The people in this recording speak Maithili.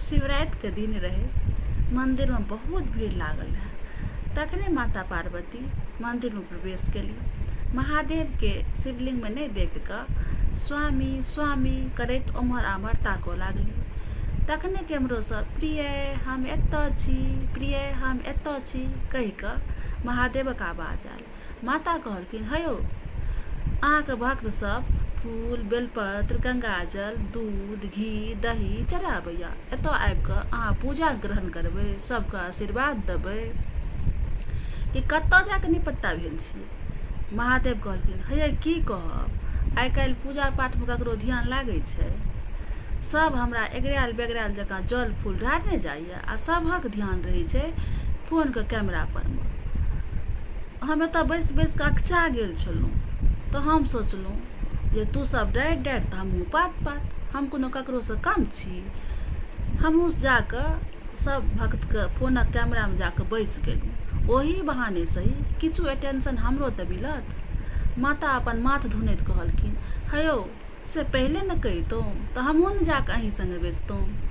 शिवरातिके दिन रहै। मन्दिरमे बहुत भीड़ लागल रहै। तखने माता पार्वती मन्दिरमे प्रवेश केली। महादेवके शिवलिङ्गमे नहि देखि कऽ स्वामी स्वामी करैत ओम्हर आम्हर ताकऽ लागली। तखने केम्हरोसँ प्रिय हम एतऽ छी, प्रिय हम एतऽ छी कहि कऽ महादेवक आवाज आयल। माता कहलखिन, हयौ, अहाँके भक्त सब फूल, बेलपत्र, गंगाजल, दूध, घी, दही चढ़ाबैए। एतऽ आबि कऽ अहाँ पूजा ग्रहण करबै, सबके आशीर्वाद देबै कि कतऽ जाकऽ निपत्ता भेल छियै? महादेव कहलखिन, हयै की कहब, आइ काल्हि पूजा पाठमे ककरो ध्यान लागै छै? सब हमरा एगरायल बेगरायल जकाँ जल फूल ढारने जाइए आ सबहक ध्यान रहै छै फोनके कैमरा परमे। हम एतऽ बैसि बैसि कऽ अकछा गेल छलहुँ तऽ हम सोचलहुँ जे तू सब डारि डारि तऽ हमहूँ पात पात। हम कोनो ककरोसँ कम छी? हमहूँ जा कऽ सब भक्तके फोनक कैमरामे जा कऽ बैसि गेलहुँ। ओही बहाने सही किछु अटेंशन हमरो तऽ मिलत। माता अपन माथ धुनैत कहलखिन, हयौ, से पहिले ने कहितहुँ तऽ हमहूँ ने जा कऽ अहीं सङ्गे बैसितहुँ।